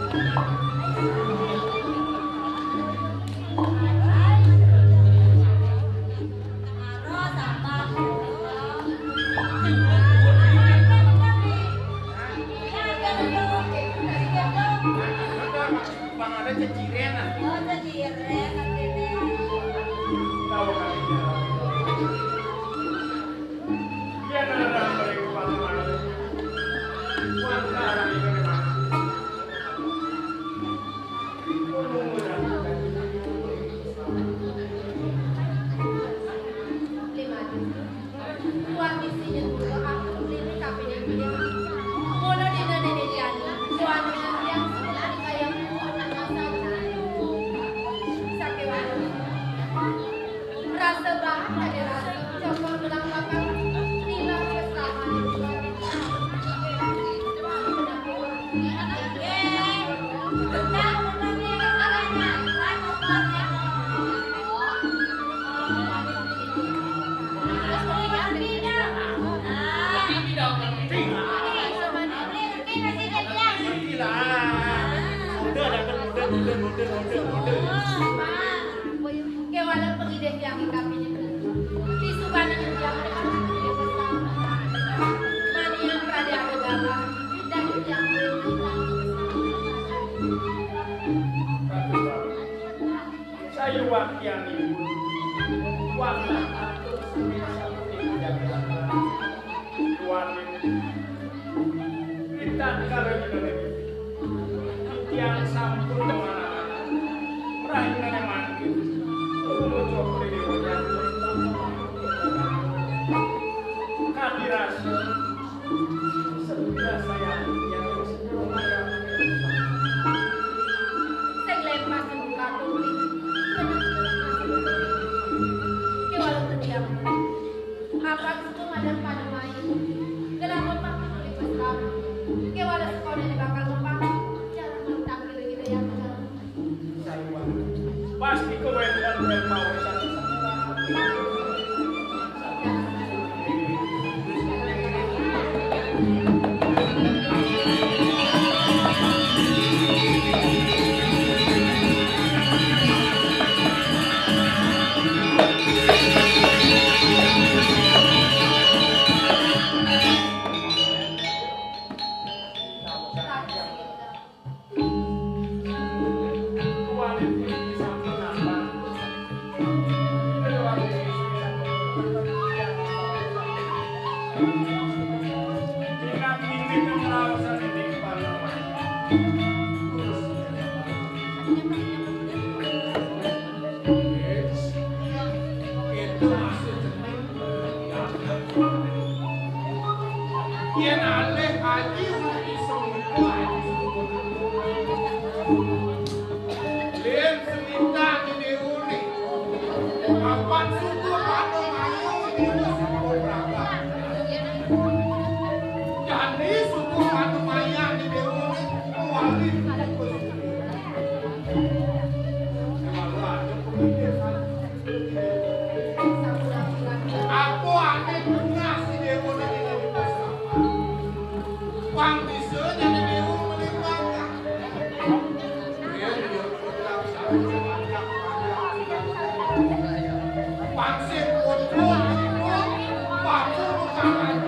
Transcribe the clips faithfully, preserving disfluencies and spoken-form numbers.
Bang ada ceciren, ah. Oh, ceciren, artinya. Tahu kali ya. Iya, nah, nah, mereka pasti malu. Wah, nah, nah, ini memang. Lima. Kuat isinya dulu, aku beli ini kabinnya dia. Ngono dina Dede Diani, suaminya dia seperti kayak anak masa. Sakewan. Rasa bahan ada rasa, cokor belang bakal, nila kesahan. Kéwala pengidih tiang ing kapining. Disubani tiang dengan pengidih besar. Manian pradé ada gambar, dan tiang sayuwaktianipun wantah atur sami sapunika jagat. Duaning Ritatkala dina niki, titiang sampun mamangan. Rahinané mangkin, tumuju ring Déwa Jati. Kadirasa, sepira sayang titiang ring sedaya. Sing lempas ing katuri, kéwala titiang. Apan suku madan Padmain. Gelar ngepang di kulit besar. Kéwala sekolah di bakal ngepang. Jalan mentang gila-gila yang benar. Pasti kewénten dan mau. Yén alih aji ora iso ngumpul aji sumur. Lén seminta di déwuné. Apan suku pada mayang di déwa sumur raga. Jani suku pada mayang di déwuné. Wali apa ané bungah si déwa nang ing pang bisa jani déwa melimpah. Pang sing kumpul, pang sing kumpul, pang sing kumpul.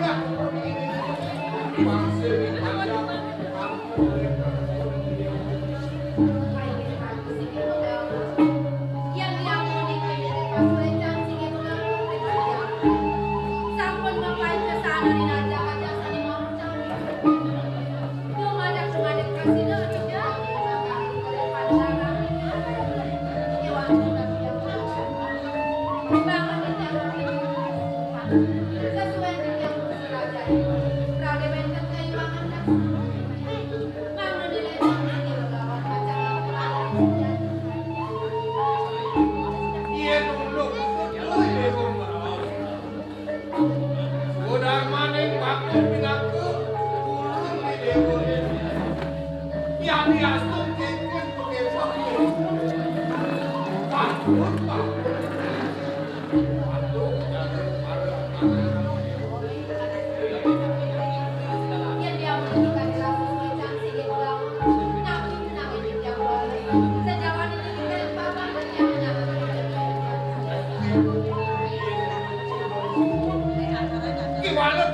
Gimana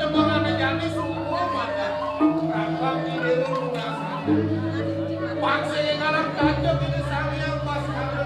coba ada jani semua mata? Rampang di dewa lunas. Paksa yang ngarang kacau ini sang yang pas kacau.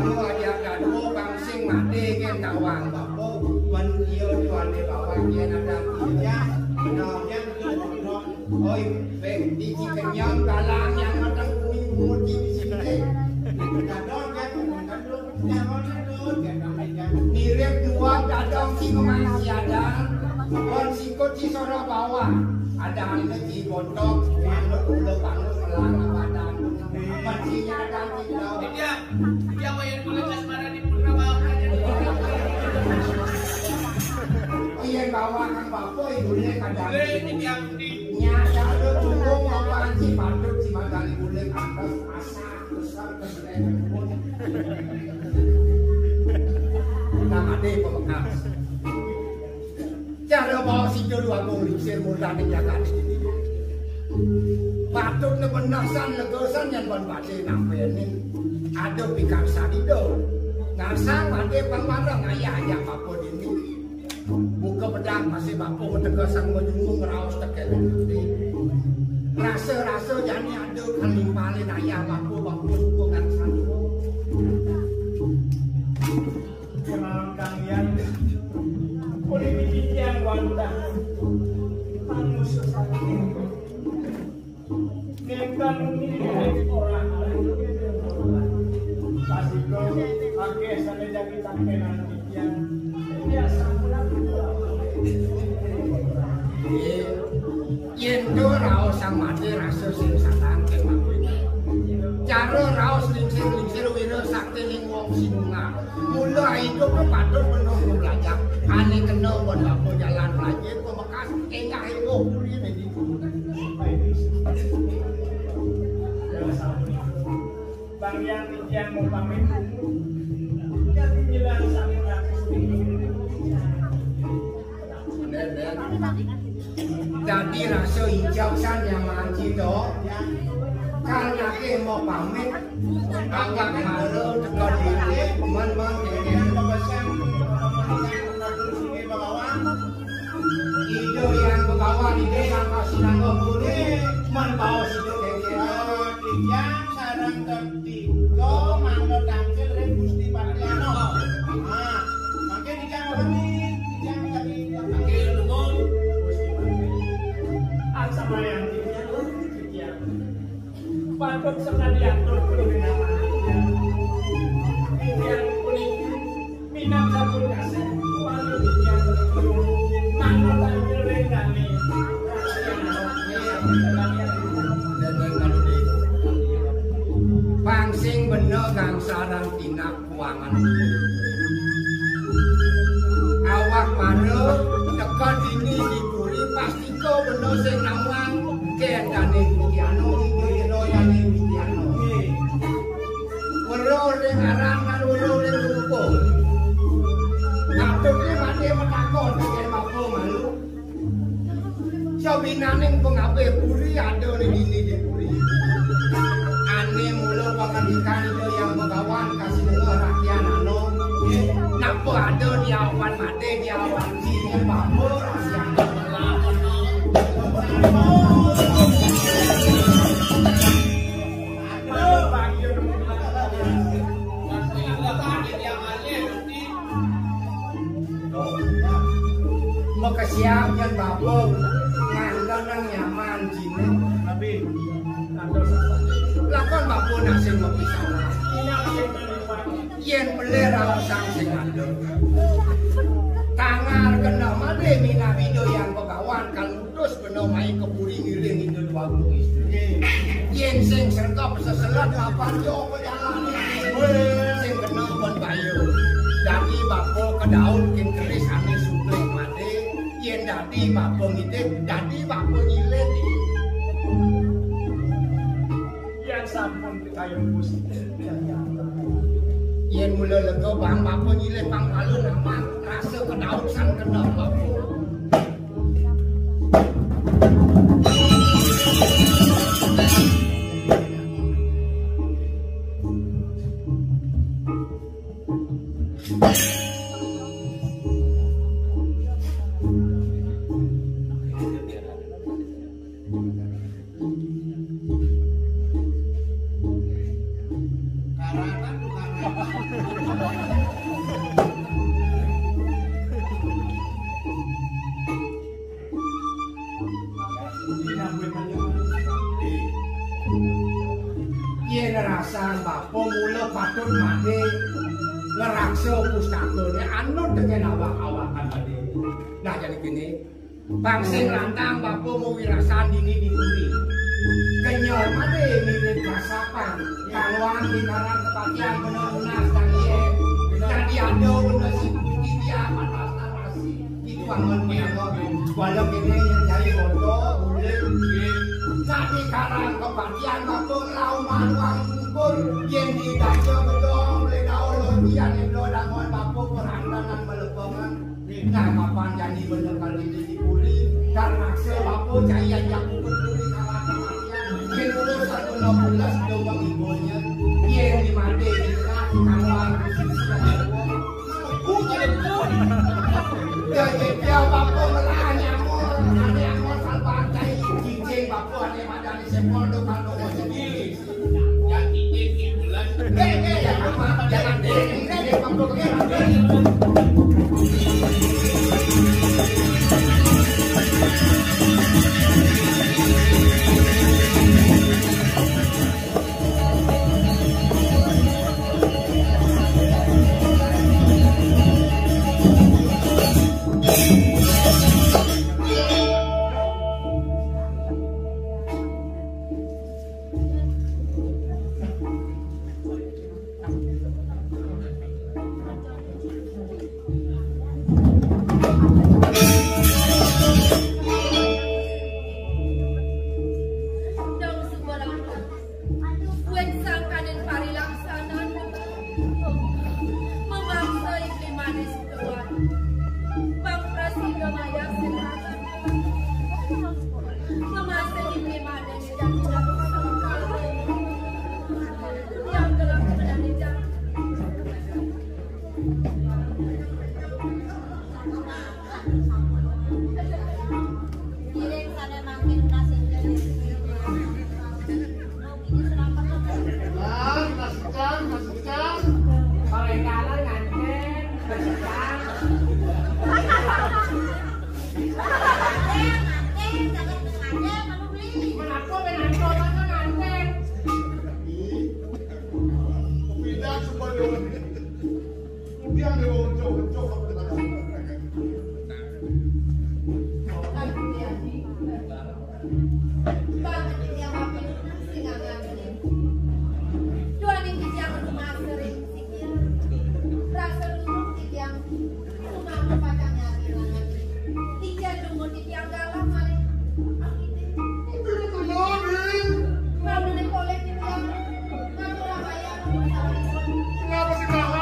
Aja kadua bang sing mati kén tawang bapa, ban iya tuan di bawah dia ada kerja. Nah, dia tu. Oi, beng, di si kenyang galang yang matang kuning putih di sini. Kadang dia tu, kadang dia tu, dia tu, dia tu. Mirip dua dadong si kemasiadan, kon sikut si soro bawah. Ada anak si bontok, manut ulo bangun melang badan. Mancinya ada si daun. Dia, dia bayar kulit asmara di Purna bawah. Iya, bawah kan bapa, ibunya kadang. Boleh, ini dia. Nyata ada tunggung apa si patut si magali kulit atas asal besar. Nang ade pemekas. Cara bawa sida dua agung lingsir murdaning jagat ini. Patut nebenasan legasan yang ban badhe nampenin. Ada pikarsa dida. Ngarsang badhe pang marang ayah ajak bapa dini. Buka pedang masih bapa metegasang majungu ngraos tekel ati. Rasa-rasa jani ada kang nimpalin ayah bapa, bapa suka ngarsan. Kenal kang yan. Boleh titiang wantah manusa sakti. Nengkang milik orang. Pasiko akeh sane jagi tangkenan titiang. Biasa pulang. Yen to raos sang mati rasa sing satang kemawon. Cara raos lingsir-lingsir wira sakti ning wong sinungan. Mula idup patut menunggu belajar. Ane kena buat apa jalan belajar, pemekas enggak ibu kulit ini. Bang yang titiang mau pamit. Jadi jelas sama. Dadi rasa ijab san nyaman cita. Kang ake mau pamit. Angkat malu teka diri. Men-men diri. Ida yang begawan ida sangka sinangga puri. Men baos ida kengkeng. Titiang sareng Tiga mangga tangkil ring Gusti Patriana. Ah, mangke titiang ngeling, titiang ngeling. Mangke nuwun Gusti Patriana. Asamayang titiang, titiang. Patut sekali atur perwira. Titiang puniki minangka sampun kasih. Waduh, titiang. Mangga tangkil ring dane. Pang sing bena gangsarang tindak kuangan. Awak para teka dini di puri pastika bena sing nawang kendane Gustiano, ida ira dane Gustiano. Weruh ring aran lan weruh ring rupa. Patutne mati matakon yen bapa malu. Sabinaning pangabih puri ada ning dindi di puri. Ane mula pangandikan Ida Hyang Begawan kasih dengar rakyat anu. Napa ada di awan made di awan sini bapa rakyat. Makesiab yen bapa ngandel nang nyaman jine. Tapi lakon bapa nak sing mapisalah. Yen pelih raosang sing ngandel. Tangar kena made minab Ida Hyang Begawan kang Terus kena mai ke puri ngiring Ida Dwagung Istri. Yen sing sregep seselet lapan jo apa jalane. Sing kena pun baya. Dadi bapa kedaun kin keris ane suplih made. Yen dadi bapa ngidih, dadi bapa nyilih. Yen sampun kayun Gusti. Yen mula lega bang bapa nyilih pang malu namang rasa kedaun sang kena bapa. Karatan tuh karatan. Patut madé ngraksa pustakane anut tekén awak-awakan madé. Nah, jadi gini, pang sing lantang bapa mawirasan dini di puri. Kenyel madé mirip kasapan, kaluan di karang kepatian bener nunas dan iye. Dadi ada bener si putih dia panas tanasi. Itu angon pengangon. Walau kene yang cari foto, boleh, boleh. Tapi karang kepatian bapa ngelawan maluang kubur, yang dibaca gedong, boleh gaul lontian, yang belum dangon bapa perantanan melepengan. Nah, kapan jadi bener kali ini dipuli, dan maksa bapa caian yang kubur dulu karang kepatian. Yang urusan bener-bener dong ibunya. Yang dimati, yang kasih kawan, Wit sangkaning parilaksanan memaksa iblis manis tuan. Bang prasida maya sing akan memaksa iblis manis yang tidak sangka. Yang gelap menanti. Ngiring sané mangkin nunas inggih. Mas Ujang, Mas Ujang. Parengkala nganten, Mas Ujang. Nganten, nganten, saged nganten, anu beli. Menapa ben anto nganten? Ih, pindah supaya Kemudian dia mau mencoba-coba. Duaning titiang rumah sering sikil. Rasa lurung titiang rumah pacang nyari lanang. Titiang dungu titiang galah malih. Mabeli poleh titiang. Matur labayang. Kenapa sih kalah?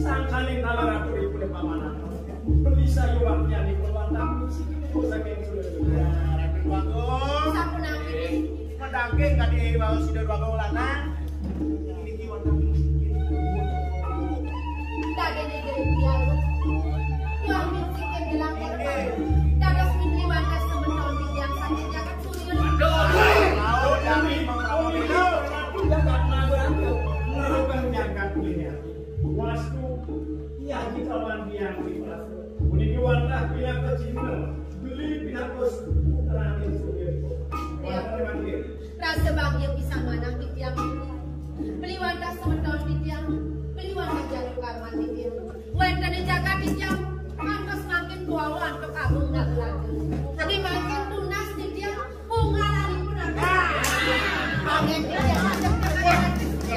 Sangkaning taler aturipun pamanaken. Beli sayuwaknyané kewatan musik saking Sunda. Sampun ampun. Medangke kadi wau sida dua lanang. Niki wonten musik. Daging niki tiang. Tiang musik gelang korban. Dados mimpi wanda semeton titiang saking jagat Surya. Aduh, kami mau jagat Nagranja. Merupakan jagat dunia. Wastu, iya, kita mandiang di Puniki wantah pinaka cinta, beli pinaka putrane Surya. Iya. Wantah manggih. Rasa bahagia pisan manah titiang. Beli wantah semeton titiang, beli wantah jalu karman titiang. Wenten ing jagat titiang, kantos mangkin kuwawa antuk agung nagelaga. Beli mangkin tunas titiang, unggal alipun agung. Mangkin titiang. Wah,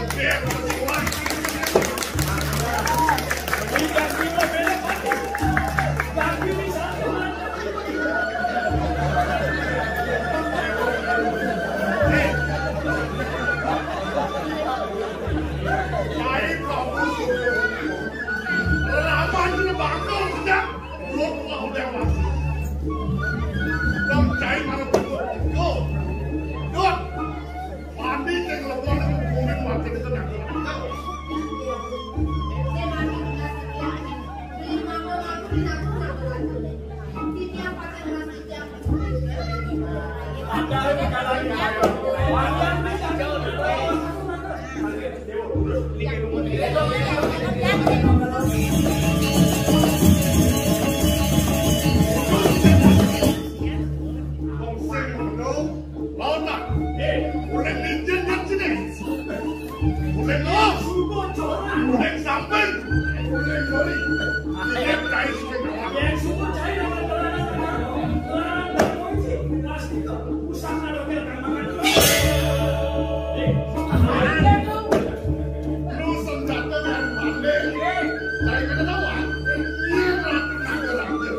gede, wah. Ini ganti mobilnya, Pak. Ganti nih, satu. Wong sing ngono, lawan tak. Eh, boleh minjem yang sini. Boleh los. Boleh samping. Boleh lori. Dia kai sing. Ya, semua cai dengan terang, terang, terang, terang, pasti kok. Usah ada yang makan. Eh, lu senjata yang pandai. Cai kena lawan. Iya, ratu naga raja.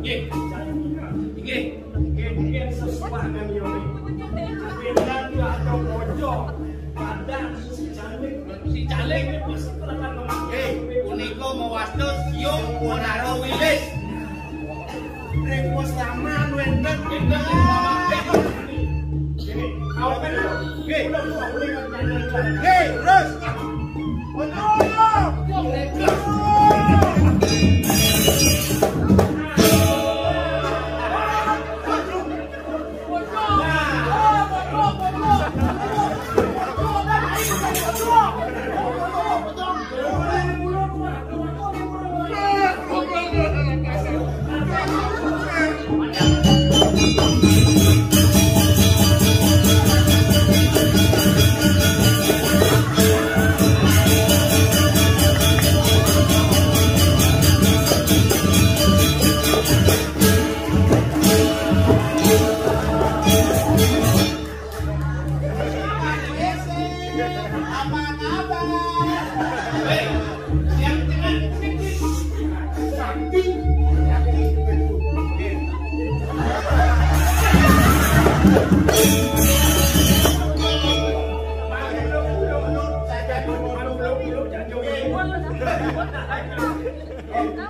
Nggih. Nggih. Nggih, nggih, sesuai dengan Yoni. Pindah ke atau pojok. Kadang si Canik. Si Canik ini pasti pernah ngomong. Eh, punika mewastus Yung Monaro Wilis. Ring pos taman wenten. Wenten. Ini, kau kan, nggih. Udah, udah, udah, udah, udah. Nggih, terus.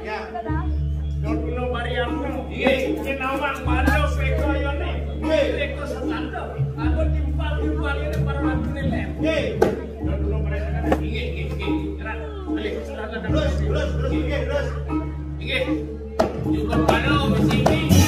Ya. Doduna Mariamno. Nggih. Kinawang bala pekayane. Nggih. Reka setanda. Aku timpal-timpal ini para wadune lem. Nggih. Doduna Mariamno. Nggih, nggih, nggih. Terus, terus, terus, nggih, terus. Nggih. Cukup bala di sini.